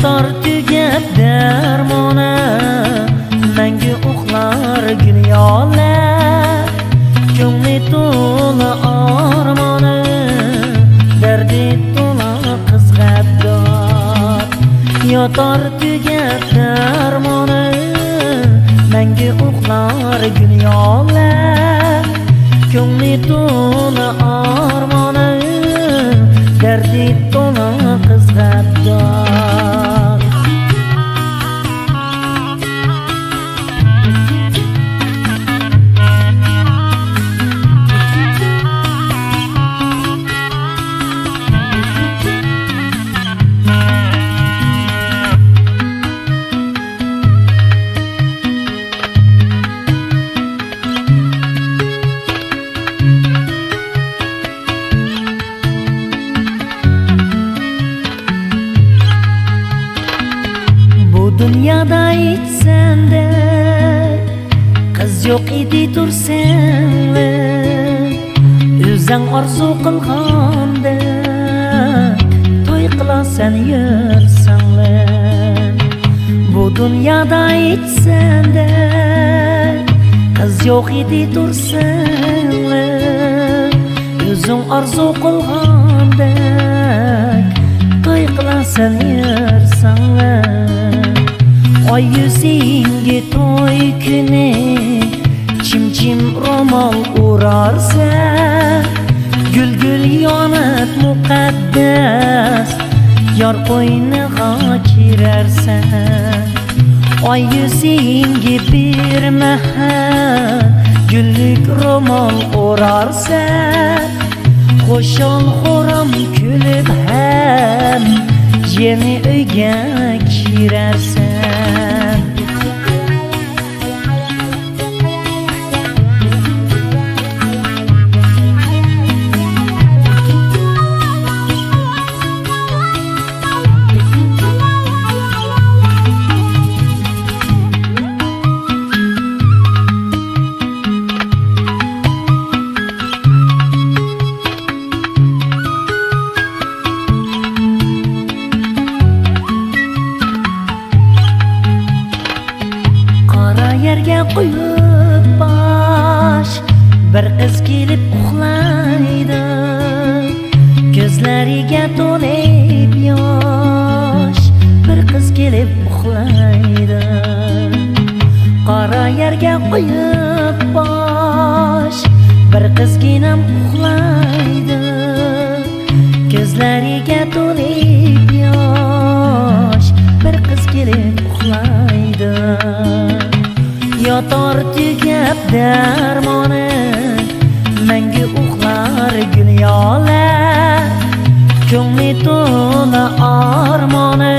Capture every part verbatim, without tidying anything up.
تار تۈگەپ دەرمانى، مەڭگۈ ئۇخلار گۈليالە. كۆڭلى تولا ئارمانى، دەردى تولا قىز غەددار. ياتار تۈگەپ دەرمانى، مەڭگۈ ئۇخلار گۈليالە. كۆڭلى تولا ئارمانى، دەردى تولا قىز غەددار. بۇ دۇنيادا ھېچ سەندەك قىز يوق ئىدى، تۇرساڭلا. ئۆزۈڭ ئارزۇ قىلغاندەك توي قىلارسەن يۈرسەڭلا. بۇ دۇنيادا ھېچ سەندەك قىز يوق ئىدى، تۇرساڭلا. ئۆزۈڭ ئارزۇ قىلغاندەك توي قىلارسەن يۈرسەڭلا. ئاي يۈزىڭگە توي كۈنى چىم-چىم رومال ئۇرارسەن. گۈل-گۈل يېنىپ مۇقەددەس يار قوينىغا كىرەرسەن. ئاي يۈزىڭگە بىر مەھەل گۈللۈك رومال ئورارسەن. خۇشال-خۇرام كۈلۈپ ھەم يېڭى ئۆيگە كىرەرسەن. قارا يەرگە قويۇپ باش، بىر قىز كېلىپ ئۇخلايدۇ. كۆزلىرىگە تولۇپ ياش، بىر قىز كېلىپ ئۇخلايدۇ. قارا يەرگە قويۇپ باش، بىر قىزگىنەم ئۇخلايدۇ. كۆزلىرىگە تولۇپ ياش، بىر قىز كېلىپ ئۇخلايدۇ. ياتار تۈگەپ دەرمانى، مەڭگۈ ئۇخلار گۈليالە. كۆڭلى تولا ئارمانى،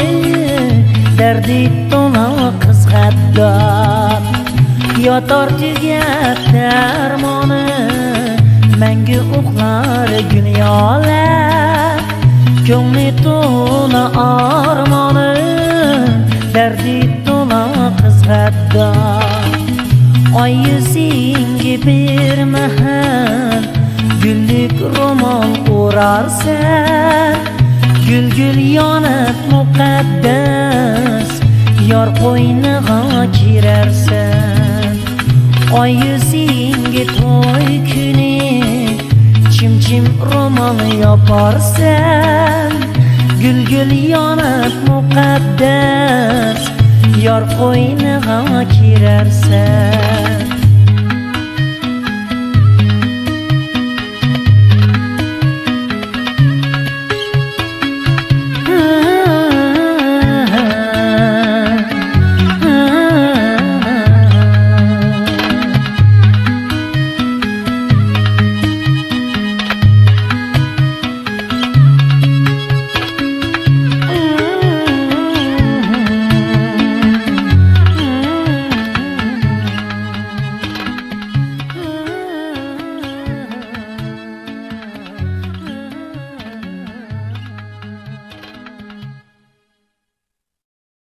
دەردى تولا قىز غەددار. ياتار تۈگەپ دەرمانى، مەڭگۈ ئۇخلار گۈليالە. كۆڭلى تولا ئارمانى، دەردى تولا قىز غەددار. ئاي يۈزىڭگە بىر مەھەل گۈللۈك رومال ئورارسەن. گۈل-گۈل يېنىپ مۇقەددەس يار قوينىغا كىرەرسەن. ئاي يۈزىڭگە توي كۈنى چىم-چىم رومال ياپارسەن. گۈل-گۈل يېنىپ مۇقەددەس يار قوينىغا كىرەرسەن.